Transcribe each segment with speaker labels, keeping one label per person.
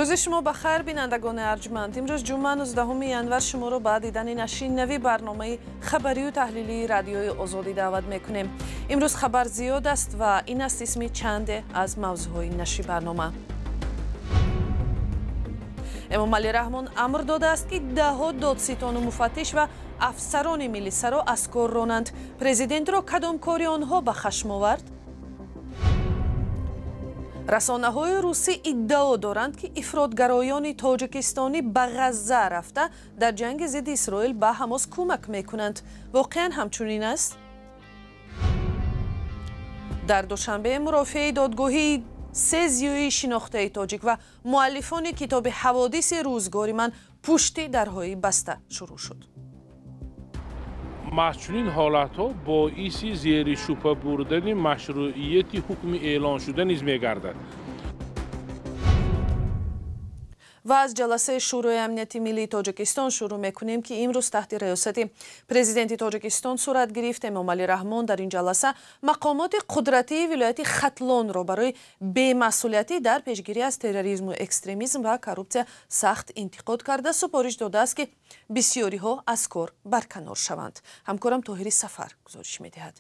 Speaker 1: Рӯзи шумо ба хайр, бинандагони арҷманд. Имрӯз ҷумъа 19 январ шуморо ба дидани нашри нави барномаи хабарию таҳлилии радиои Озодӣ даъват мекунем. Имрӯз хабар зиёд аст ва ин аст исми чанде аз мавзӯъҳои нашри барнома. Эмомалӣ Раҳмон амр додааст, ки даҳҳо додситону муфаттиш ва афсарони милисаро аз кор ронанд. Президентро кадом кори онҳо ба хашм овард? Расонаҳои русӣ иддао доранд, ки ифротгароёни тоҷикистонӣ ба Ғазза рафта дар ҷанги зидди Исроил ба Ҳамос кӯмак мекунанд. Воқеан ҳамчунин аст? Дар Душанбе мурофиаи додгоҳии се зиёии шинохтаи тоҷик ва муаллифони китоби «Ҳаводиси рӯзгори ман» пушти дарҳои баста шурӯъ шуд.
Speaker 2: Маҳз чунин ҳолатҳо боиси зери шубҳа бурдани машрӯъияти ҳукми эълоншуда низ мегардад.
Speaker 1: Ва аз ҷаласаи Шӯрои амнияти миллии Тоҷикистон шурӯъ мекунем, ки имрӯз таҳти риёсати президенти Тоҷикистон сурат гирифт. Эмомалӣ Раҳмон дар ин ҷаласа мақомоти қудратии вилояти Хатлонро барои бемасъулиятӣ дар пешгирӣ аз терроризму экстремизм ва коррупсия сахт интиқод карда, супориш додааст, ки бисёриҳо аз кор барканор шаванд. Ҳамкорам Тоҳири Сафар гузориш медиҳад.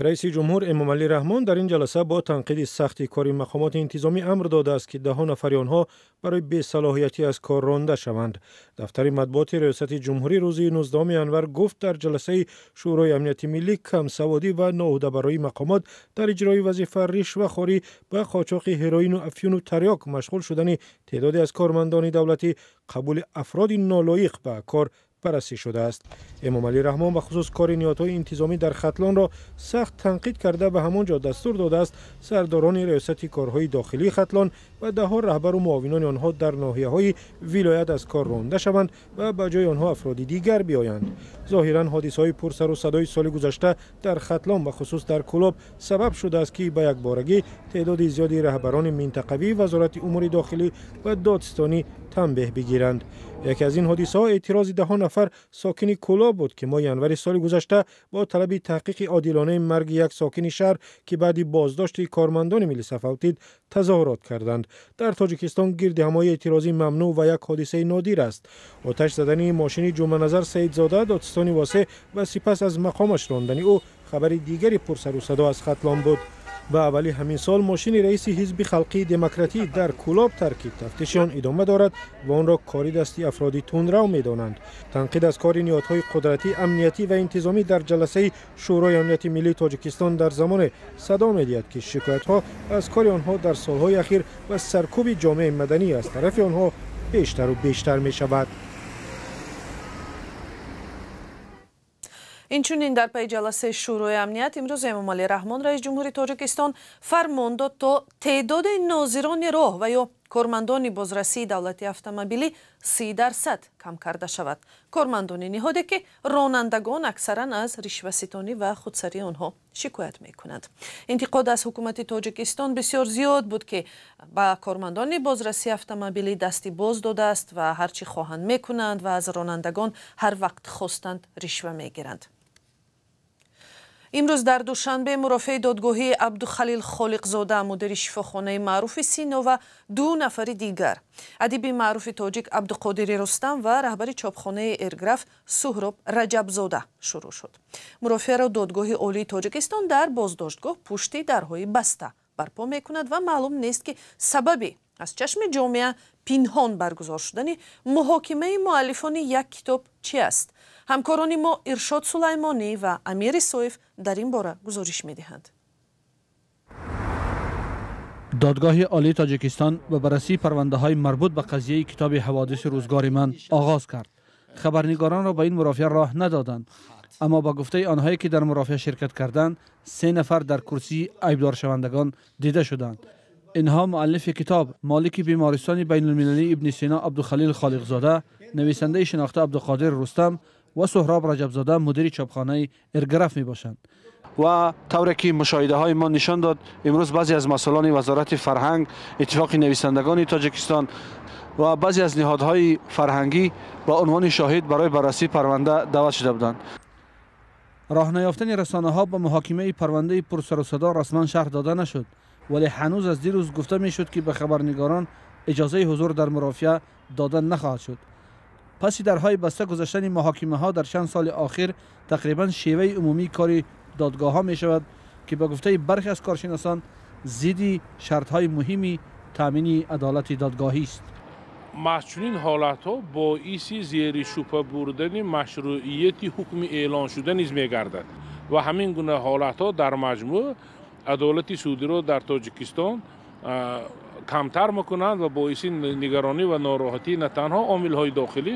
Speaker 3: Раиси ҷумҳур Эмомалӣ Раҳмон дар ин ҷаласа бо танқиди сахти кори мақомоти интизомӣ амр додааст, ки даҳо нафари онҳо барои бесалоҳиятӣ аз кор ронда шаванд. Дафтари матбуоти риёсати ҷумҳурӣ рӯзи 19 январ гуфт, дар ҷаласаи Шӯрои амнияти миллӣ камсаводӣ ва ноуҳдабароии мақомот дар иҷрои вазифа, ришвахорӣ, ба қочоқи ҳероину афюну тарёк машғул шудани теъдоде аз кормандони давлатӣ, қабули афроди нолоиқ ба кор баррасӣ шудааст. Эмомалӣ Раҳмон ба хусус кори ниҳодҳои интизомӣ дар Хатлонро сахт танқид карда, ба ҳамон ҷо дастур додааст сардорони риёсати корҳои дохилии Хатлон ва даҳҳо раҳбару муовинони онҳо дар ноҳияҳои вилоят аз кор ронда шаванд ва ба ҷои онҳо афроди дигар биёянд. Зоҳиран ҳодисаҳои пурсару садои соли гузашта дар Хатлон, ба хусус дар Кӯлоб, сабаб шудааст, ки ба якборагӣ теъдоди зиёди раҳбарони минтақавии Вазорати умури дохилӣ ва додситонӣ танбеҳ бигиранд. Яке аз ин ҳодисаҳо эътирози даҳо нафар сокини Кӯлоб буд, ки моҳи январи соли гузашта бо талаби таҳқиқи одилонаи марги як сокини шаҳр, ки баъди боздошти кормандони милиса фавтид, тазоҳурот карданд. Дар Тоҷикистон гирдиҳамоии эътирозӣ мамнӯъ ва як ҳодисаи нодир аст. Оташ задани мошини Ҷумъаназар Саидзода, додситони Восеъ, ва сипас аз мақомаш рондани ӯ хабари дигари пурсару садо аз Хатлон буд. Ба аввали ҳамин сол мошини раиси ҳизби халқии демократӣ дар Кӯлоб таркид. Тафтиши он идома дорад ва онро кори дасти афроди тундрав медонанд. Танқид аз кори ниҳодҳои қудратӣ, амниятӣ ва интизомӣ дар ҷаласаи Шӯрои амнияти миллии Тоҷикистон дар замоне садо медиҳад, ки шикоятҳо аз кори онҳо дар солҳои ахир ва саркӯби ҷомеаи маданӣ аз тарафи онҳо бештару бештар мешавад.
Speaker 1: Инчунин дар пайи ҷаласаи Шӯрои амният имрӯз Эмомалӣ Раҳмон, раиси ҷумҳури Тоҷикистон, фармон дод, то теъдоди нозирони роҳ ва ё кормандони бозрасии давлати автомобилӣ 30% кам карда шавад. Кормандони ниҳоде, ки ронандагон аксаран аз ришваситонӣ ва худсарии онҳо шикоят мекунанд. Интиқод аз ҳукумати Тоҷикистон бисёр зиёд буд, ки ба кормандони бозрасии автомобилӣ дасти боз додааст ва ҳар чӣ хоҳанд мекунанд ва аз ронандагон ҳар вақт хостанд ришва мегиранд. Имрӯз дар Душанбе мурофиаи додгоҳии Абдухалил Холиқзода, мудири шифохонаи маъруфи Сино, ва ду нафари дигар, адиби маъруфи тоҷик Абдуқодири Рустам ва раҳбари чопхонаи Эрграф Суҳроб Раҷабзода шурӯъ шуд. Мурофиаро Додгоҳи Олии Тоҷикистон дар боздоштгоҳ пушти дарҳои баста барпо мекунад ва маълум нест, ки сабаби аз чашми ҷомеа пинҳон баргузор шудани муҳокимаи муаллифони як китоб чи аст. Ҳамкорони мо Иршод Сулаймонӣ ва Амир Исоев дар ин бора гузориш медиҳанд.
Speaker 4: Додгоҳи Олии Тоҷикистон ба баррасии парвандаҳои марбут ба қазияи китоби «Ҳаводиси рӯзгори ман» оғоз кард. Хабарнигоронро ба ин мурофиа роҳ надоданд, аммо ба гуфтаи онҳое, ки дар мурофиа ширкат карданд, се нафар дар курсии айбдоршавандагон дида шуданд. Инҳо муаллифи китоб, молики бемористони байнулмилалии Ибни Сино Абдухалил Холиқзода, нависандаи шинохта Абдуқодир Рустам ва Суҳроб Раҷабзода, мудири чопхонаи Эрграф мебошанд.
Speaker 5: Ва тавре ки мушоҳидаҳои мо нишон дод, имрӯз баъзе аз масъулони Вазорати фарҳанг, Иттифоқи нависандагони Тоҷикистон ва баъзе аз ниҳодҳои фарҳангӣ ба унвони шоҳид барои баррасии парванда даъват шуда буданд.
Speaker 4: Роҳ наёфтани расонаҳо ба муҳокимаи парвандаи пурсару садо расман шарҳ дода нашуд. Вале ҳанӯз аз дирӯз гуфта мешуд, ки ба хабарнигорон иҷозаи ҳузур дар мурофиа дода нахоҳад шуд. Паси дарҳои баста гузаштани муҳокимаҳо дар чанд соли охир тақрибан шеваи умумии кори додгоҳҳо мешавад ки ба гуфтаи бархе аз коршиносон зидди шартҳои муҳими таъмини адолати додгоҳӣ аст.
Speaker 2: Маҳз чунин ҳолатҳо боиси зери шубҳа бурдани машрӯъияти ҳукми эълоншуда низ мегардад ва ҳамин гуна ҳолатҳо дар маҷмӯъ адолати судиро дар Тоҷикистон камтар мекунанд ва боиси нигаронӣ ва нороҳатӣ на танҳо омилҳои дохилӣ,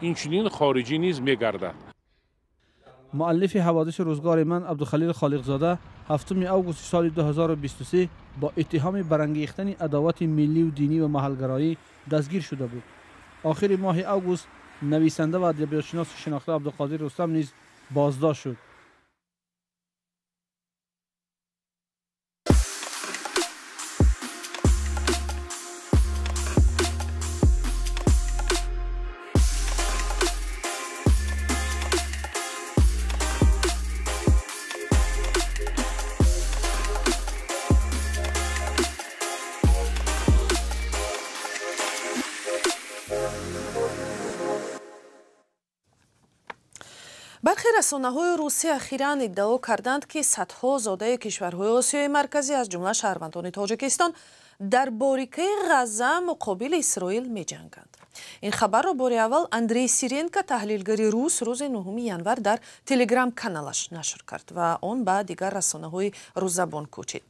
Speaker 2: инчунин хориҷӣ низ мегардад.
Speaker 4: Муаллифи ҳаводиси рӯзгори ман Абдухалил Холиқзода 7 августи соли 2023 бо иттиҳоми барангехтани адовати миллию динӣ ва маҳалгароӣ дастгир шуда буд. Охири моҳи август нависанда ва адабиётшиноси шинохта Абдуқодир Рустам низ боздошт шуд.
Speaker 1: Бархе расонаҳои русӣ ахиран иддао карданд, ки садҳо зодаи кишварҳои Осиёи Марказӣ, аз ҷумла шаҳрвандони Тоҷикистон, дар борикаи Ғазза муқобили Исроил меҷанганд. Ин хабарро бори аввал Андрей Сиренко, таҳлилгари рус, рӯзи 9 январ дар телеграм-каналаш нашр кард ва он ба дигар расонаҳои русзабон кӯчид.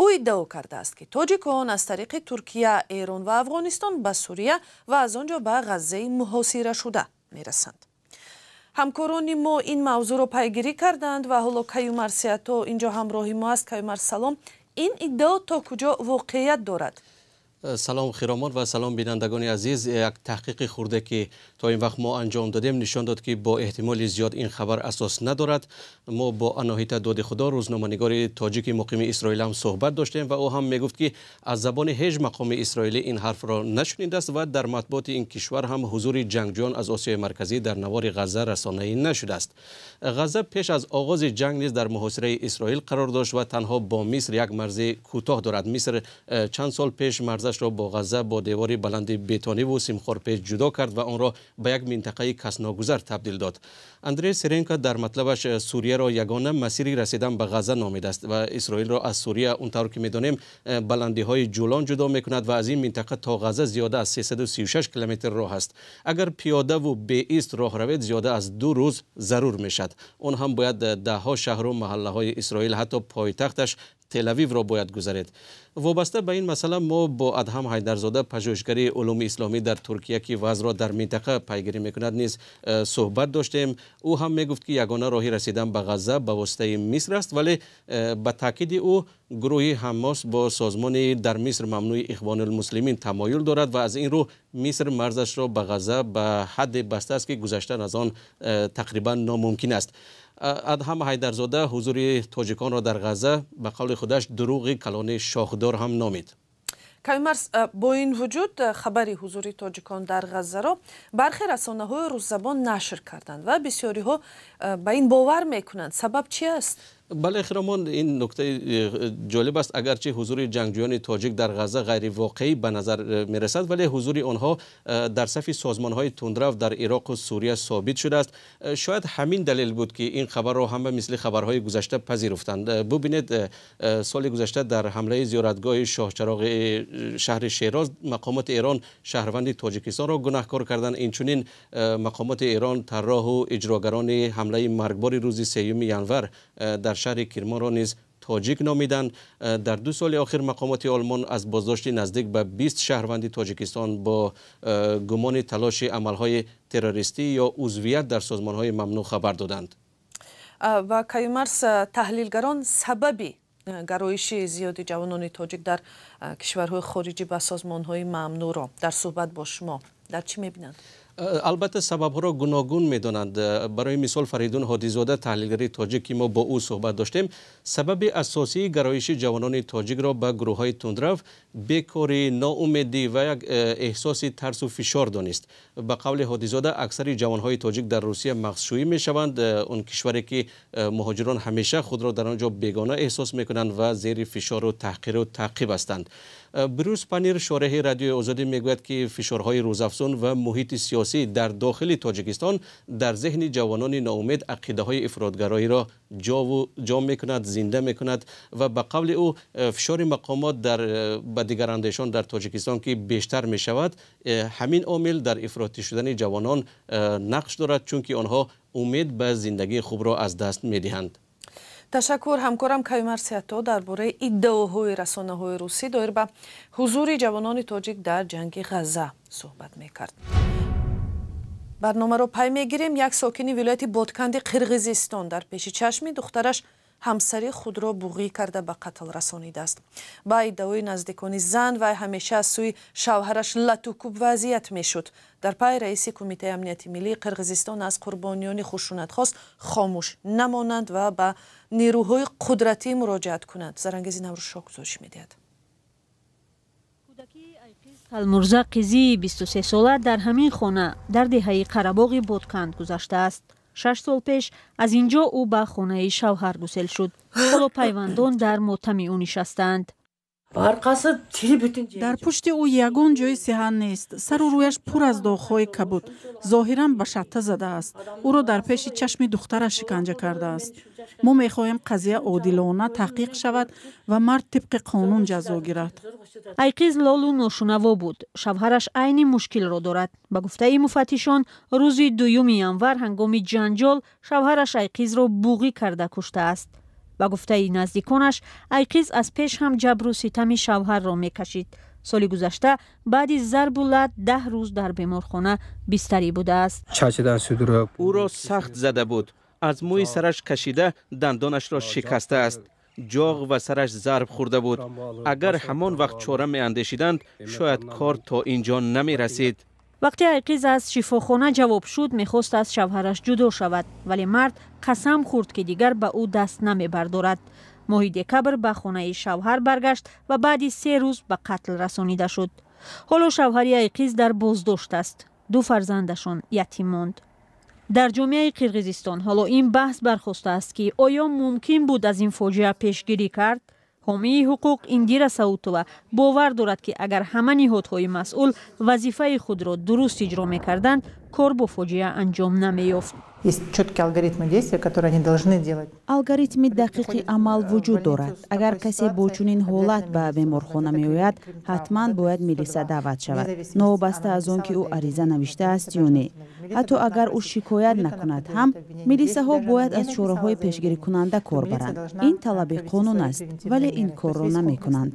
Speaker 1: Ӯ иддао кардааст, ки тоҷикон аз тариқи Туркия, Эрон ва Афғонистон ба Сурия ва аз он ҷо ба Ғаззаи муҳосирашуда мерасанд. Ҳамкорони мо ин мавзӯъро пайгирӣ карданд ва ҳоло Каюмар Сиато инҷо ҳамроҳи мо аст. Каюмар, салом. Ин иддао то куҷо воқеият дорад?
Speaker 6: Салом Хиромон ва салом бинандагони азиз. Як таҳқиқи хурде ки то ин вақт мо анҷом додем нишон дод, ки бо эҳтимоли зиёд ин хабар асос надорад. Мо бо Аноҳита Додихудо, рӯзноманигори тоҷики муқими Исроил ҳам суҳбат доштем ва ӯ ҳам мегуфт, ки аз забони ҳеҷ мақоми исроилӣ ин ҳарфро нашунидааст ва дар матбуоти ин кишвар ҳам ҳузури ҷангҷӯён аз Осиёи Марказӣ дар навори Ғазза расонаӣ нашудааст. Ғазза пеш аз оғози ҷанг низ дар муҳосираи Исроил қарор дошт ва танҳо бо Миср як марзи кӯтоҳ дорад. Миср чанд сол пеш марзашро бо Ғазза бо девори баланди бетонӣ ва симхорпеч ҷудо кард ва онро ба як минтақаи касногузар табдил дод. Андрей Сиренко дар матлабаш Сурияро ягона масири расидан ба Ғазза номидааст ва Исроилро аз Сурия, он тавр ки медонем, баландиҳои Ҷулон ҷудо мекунад ва аз ин минтақа то Ғазза зиёда аз 336 километр роҳ аст. Агар пиёдаву беист роҳ равед, зиёда аз 2 рӯз зарур мешавад. Он ҳам бояд даҳҳо шаҳру маҳаллаҳои Исроил, ҳатто пойтахташ Телавивро бояд гузаред. Вобаста ба ин масъала мо бо Адҳам Ҳайдарзода, пажӯҳишгари улуми исломӣ дар Туркия, ки вазъро дар минтақа пайгирӣ мекунад, низ суҳбат доштем. Ӯ ҳам мегуфт, ки ягона роҳи расидан ба Ғазза ба воситаи Миср аст, вале ба таъкиди ӯ гурӯҳи Ҳамос бо созмони дар Миср мамнӯи Ихвонулмуслимин тамоюл дорад ва аз ин рӯ Миср марзашро ба Ғазза ба ҳадде бастааст, ки гузаштан аз он тақрибан номумкин аст. Адҳам Ҳайдарзода ҳузури тоҷиконро дар Ғазза ба қавли худаш дурӯғи калони шохдор ҳам номид.
Speaker 1: Каюмарс, бо ин вуҷуд хабари ҳузури тоҷикон дар Ғаззаро бархе расонаҳои русзабон нашр карданд ва бисёриҳо ба ин бовар мекунанд. Сабаб чи аст?
Speaker 6: Бале Хиромон, ин нуктаи ҷолиб аст. Агарчи ҳузури ҷангҷӯёни тоҷик дар Ғазза ғайривоқеӣ ба назар мерасад, вале ҳузури онҳо дар сафи созмонҳои тундрав дар Ироқу Сурия собит шудааст. Шояд ҳамин далел буд, ки ин хабарро ҳама мисли хабарҳои гузашта пазируфтанд. Бубинед, соли гузашта дар ҳамлаи зиёратгоҳи Шоҳчароғи шаҳри Шероз мақомоти Эрон шаҳрванди Тоҷикистонро гунаҳкор карданд. Инчунин мақомоти Эрон тарроҳу иҷрогарони ҳамлаи маргбори рӯзи 3 январ дар шаҳри Кирмонро низ тоҷик номиданд. Дар 2 соли охир мақомоти Олмон аз боздошти наздик ба 20 шаҳрванди Тоҷикистон бо гумони талоши амалҳои террористӣ ё узвият дар созмонҳои мамнӯъ хабар доданд.
Speaker 1: Ва Каюмарс, таҳлилгарон сабаби гароиши зиёди ҷавонони тоҷик дар кишварҳои хориҷӣ ба созмонҳои мамнӯъро дар суҳбат бо шумо дар чӣ мебинанд?
Speaker 6: Албатта сабабҳоро гуногун медонанд. Барои мисол Фаридун Ҳодизода, таҳлилгари тоҷик, ки мо бо ӯ суҳбат доштем, сабаби асосии гароиши ҷавонони тоҷикро ба гурӯҳҳои тундрав бекорӣ, ноумедӣ ва як эҳсоси тарсу фишор донист. Ба қавли Ҳодизода, аксари ҷавонҳои тоҷик дар Русия мағзшӯӣ мешаванд, он кишваре ки муҳоҷирон ҳамеша худро дар он ҷо бегона эҳсос мекунанд ва зери фишору таҳқиру таъқиб ҳастанд. Брюс Панир, шореҳи Радиои Озодӣ, мегӯяд ки фишорҳои рӯзафзун ва муҳити сиёсӣ дар дохили Тоҷикистон дар зеҳни ҷавонони ноумед ақидаҳои ифротгароиро ҷо мекунад, зинда мекунад ва ба қавли ӯ фишори мақомот ба дигарандешон дар Тоҷикистон ки бештар мешавад, ҳамин омил дар ифротӣ шудани ҷавонон нақш дорад, чунки онҳо умед ба зиндагии хубро аз даст медиҳанд.
Speaker 1: Ташаккур. Ҳамкорам Каюмар Сиато дар бораи иддаоҳои расонаҳои русӣ доир ба ҳузури ҷавонони тоҷик дар ҷанги Ғазза суҳбат мекард. Барномаро пай мегирем. Як сокини вилояти Ботканди Қирғизистон дар пеши чашми духтараш ҳамсари худро буғӣ карда ба қатл расонидааст. Ба иддаои наздикони зан, вай ҳамеша аз сӯи шавҳараш латукӯб ва азият мешуд. Дар пай раиси Кумитаи амнияти миллии Қирғизистон аз қурбониёни хушунат хост хомӯш намонанд ва ба нерӯҳои қудратӣ муроҷиат кунанд. Зарангези Наврӯзшоҳ гузориш медиҳад.
Speaker 7: Калмурза Қизии 23 сола дар ҳамин хона дар деҳаи Қарабоғи Ботканд гузаштааст. 6 сол пеш аз ин ҷо ӯ ба хонаи шавҳар гусел шуд. Ҳоло пайвандон дар мотами ӯ нишастаанд.
Speaker 8: Дар пушти ӯ ягон ҷои сиҳат нест. Сару рӯяш пур аз доғҳои кабуд. Зоҳиран ба шатта задааст. Ӯро дар пеши чашми духтараш шиканҷа кардааст. Мо мехоҳем қазия одилона таҳқиқ шавад ва мард тибқи қонун ҷазо гирад.
Speaker 7: Айқиз лолу ношунаво буд. Шавҳараш айни мушкилро дорад. Ба гуфтаи муфаттишон, рӯзи 2 январ ҳангоми ҷанҷол шавҳараш Айқизро буғӣ карда куштааст. Ба гуфтаи наздиконаш, Айқиз аз пеш ҳам ҷабру ситами шавҳарро мекашид. Соли гузашта баъди зарбу лат 10 рӯз дар беморхона бистарӣ будааст.
Speaker 9: Ӯро сахт зада буд. Аз мӯи сараш кашида дандонашро шикастааст. Ҷоғ ва сараш зарб хӯрда буд. Агар ҳамон вақт чора меандешиданд, шояд кор то ин ҷо намерасид.
Speaker 7: Вақте Айқиз аз шифохона ҷавоб шуд, мехост аз шавҳараш ҷудо шавад, вале мард қасам хӯрд, ки дигар ба ӯ даст намебардорад. Моҳи декабр ба хонаи шавҳар баргашт ва баъди 3 рӯз ба қатл расонида шуд. Ҳоло шавҳари Айқиз дар боздошт аст. 2 фарзандашон ятим монд. Дар ҷомеаи Қирғизистон ҳоло ин баҳс бархостааст, ки оё мумкин буд аз ин фоҷиа пешгирӣ кард? Ҳомии ҳуқуқ Индира Саутова бовар дорад, ки агар ҳама ниҳодҳои масъул вазифаи худро дуруст иҷро мекарданд, кор бо фоҷиа анҷом намеёфт.
Speaker 10: Алгоритми дақиқи амал вуҷуд дорад. Агар касе бо чунин ҳолат ба беморхона меояд, ҳатман бояд милиса даъват шавад, новобаста аз он ки ӯ ариза навиштааст ё не. Ҳатто агар ӯ шикоят накунад ҳам, милисаҳо бояд аз чораҳои пешгирикунанда кор баранд. Ин талаби қонун аст, вале ин корро намекунанд.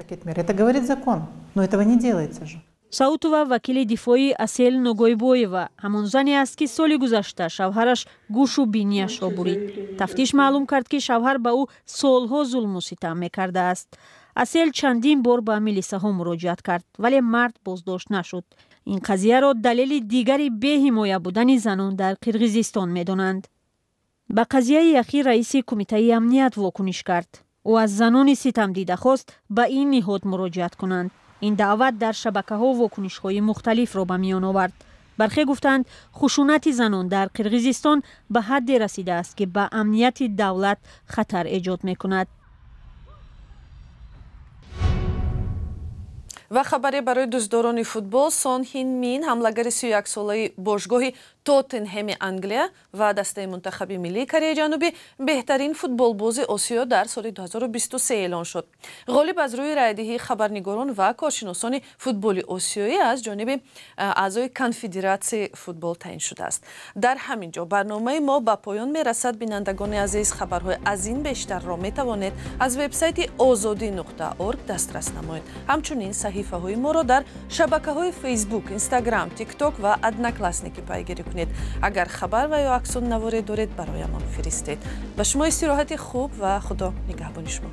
Speaker 7: Саутова вакили дифоии Асел Ногойбоева ҳамон зане аст, ки соли гузашта шавҳараш гӯшу бинияшро бурид. Тафтиш маълум кард, ки шавҳар ба ӯ солҳо зулму ситам мекардааст. Асел чандин бор ба милисаҳо муроҷиат кард, вале мард боздошт нашуд. Ин қазияро далели дигари беҳимоя будани занон дар Қирғизистон медонанд. Ба қазияи ахир раиси Кумитаи амният вокуниш кард. Ӯ аз занони ситамдида хост ба ин ниҳод муроҷиат кунанд. Ин даъват дар шабакаҳо вокунишҳои мухталифро ба миён овард. Бархе гуфтанд, хушунати занон дар Қирғизистон ба ҳадде расидааст, ки ба амнияти давлат хатар эҷод мекунад.
Speaker 1: Ва хабаре барои дӯстдорони футбол. Сон Ҳин Мин, ҳамлагари 31-солаи бошгоҳи Тоттенҳеми Англия ва дастаи мунтахаби миллии Кореяи Ҷанубӣ, беҳтарин футболбози Осиё дар соли 2023 эълон шуд. Ғолиб аз рӯи раъйдиҳии хабарнигорон ва коршиносони футболи осиёӣ аз ҷониби аъзои Конфедератсияи футбол таъин шудааст. Дар ҳамин ҷо барномаи мо ба поён мерасад. Бинандагони азиз, хабарҳои аз ин бештарро метавонед аз вебсайти озодӣ.орг дастрас намоед. Ҳамчунин саҳифаҳои моро дар шабакаҳои Фейсбук, Инстаграм, Тикток ва Одноклассники пайгирӣ кунед. Агар хабар ва ё аксу наворе доред, бароямон фиристед. Ба шумо истироҳати хуб ва Худо нигаҳбони шумо.